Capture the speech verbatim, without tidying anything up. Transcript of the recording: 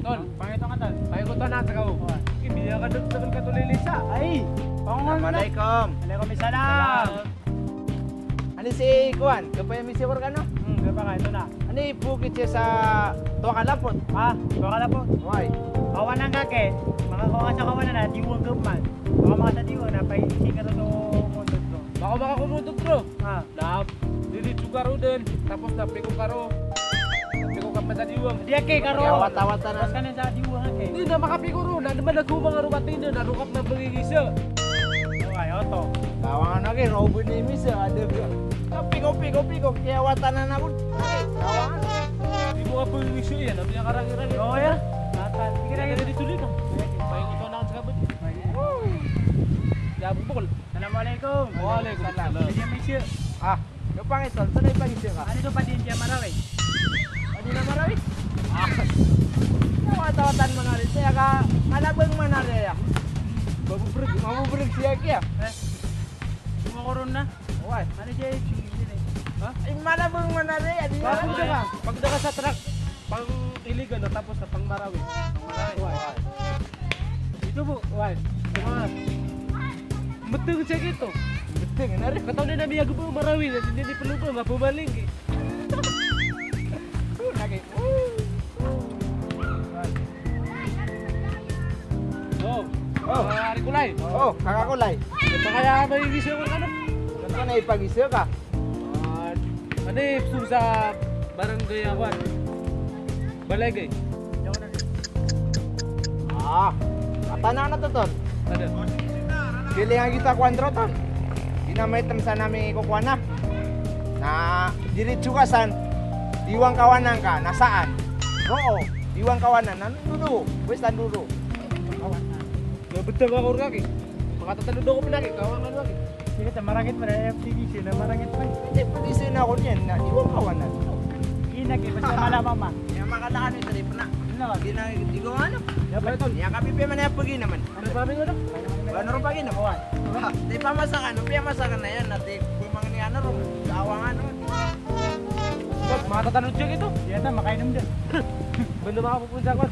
Tol. Pangito nga, tol. Pangito na, taga o. Oway. Ibiya ka dun sa Katolilisa. Ay! Assalamualaikum. Waalaikumsalam. Ani si kuwan, kepaya misi ko rekano? Hmm, kepaya ka, ito na. Ani bukit siya sa Tuwak a Lapot? Ha? Tuwak a Lapot? Oway. Kawanan ka ke, makakowa ka sa kawanan na, diwang ka man. Baka makasadiwang na, paising ka to, to, to, to. Baka makakomoto, bro. Ha? Na, diritso ka ro den, tapos na piko ka ro. Piko ka man sa diwang. Di ake ka ro. Kiyawatawatan. Tapos ka na sa diwang, ake. Di na makapiko ro, na naman na gumang ro batin na, na rokap na bengi ngisa. Oway, oto. Tawangan ake, ro bini misa, ada ka. Piko, piko, piko, kiyawatanan ako. Tawangan. Di mo ka bengi ngisa, iya, na biya karang-irang. Oo, ya. Matan. Sige na, iya, iya. Di tuloy ka. Pahingo to na ako sa kabut. Ya, bukol. Assalamualaikum. Waalaikumsalam. Sige, misi. Ah, yo pangitol, saan ay pangisi ka? Ano ito, padi niyan Marawi? Padi na Marawi? Ah. Kiyawatawatan man ari, saya ka, kalabang man ari ya. Mabubreg, mabubreg siya kiya. Eh, sumakoron na. Oway. Ano siya, eh, singisi na eh. Ha? Ay, malabang man ari ya, di ba? Pagda ka, pagda ka sa truck. Pang Iligan na tapos na pang Marawi. Pang Marawi. Oway. Ito po, oway. Ito nga. Beteng siya gito. Beteng, na rin. Kataw na nami yago po Marawi, na hindi ni perlu po, mapumaling eh. Lagi. Oh. Oh. Ah, Ari Kulay. Oh, Kaka Kulay. Ito kaya may gising ko ano? Ano na ipag-isip ka? Ah, ano eh, gusto sa barangay ako, ano? Balagay. Ah, katanaan na to, Ton. Ano? Pili nga kita kuwan, Ton. Di na may tamsa nami kukuha na. Na, diritso ka san, diwang kawanan ka, nasaan? Oo, diwang kawanan, nandun, pwes nandun. Diwang kawanan. Mabeteng ako rkaki. Makatatalo daw ko pinaki, kawangan lagi. Sige, ta marangit pa, F T V C na marangit pa. Hindi, pag-isip na ako niyan, na diwang kawanan. Ina, kaya basta mala mama. Ya, makalakan ito, di pernah. Ano? Hindi na, di ko ano. Ya, ba ito? Ya, kapipi man ya, pagi naman. Ano ba, amigo, no? Ano rin pagi naman? Wah, di pa masakan, di pa masakan na yan, nati, bumang ni ano, ro, kawangan, no? Makatatalo siya gito. Ya, ta, makainom din. Banda makapupunta ko.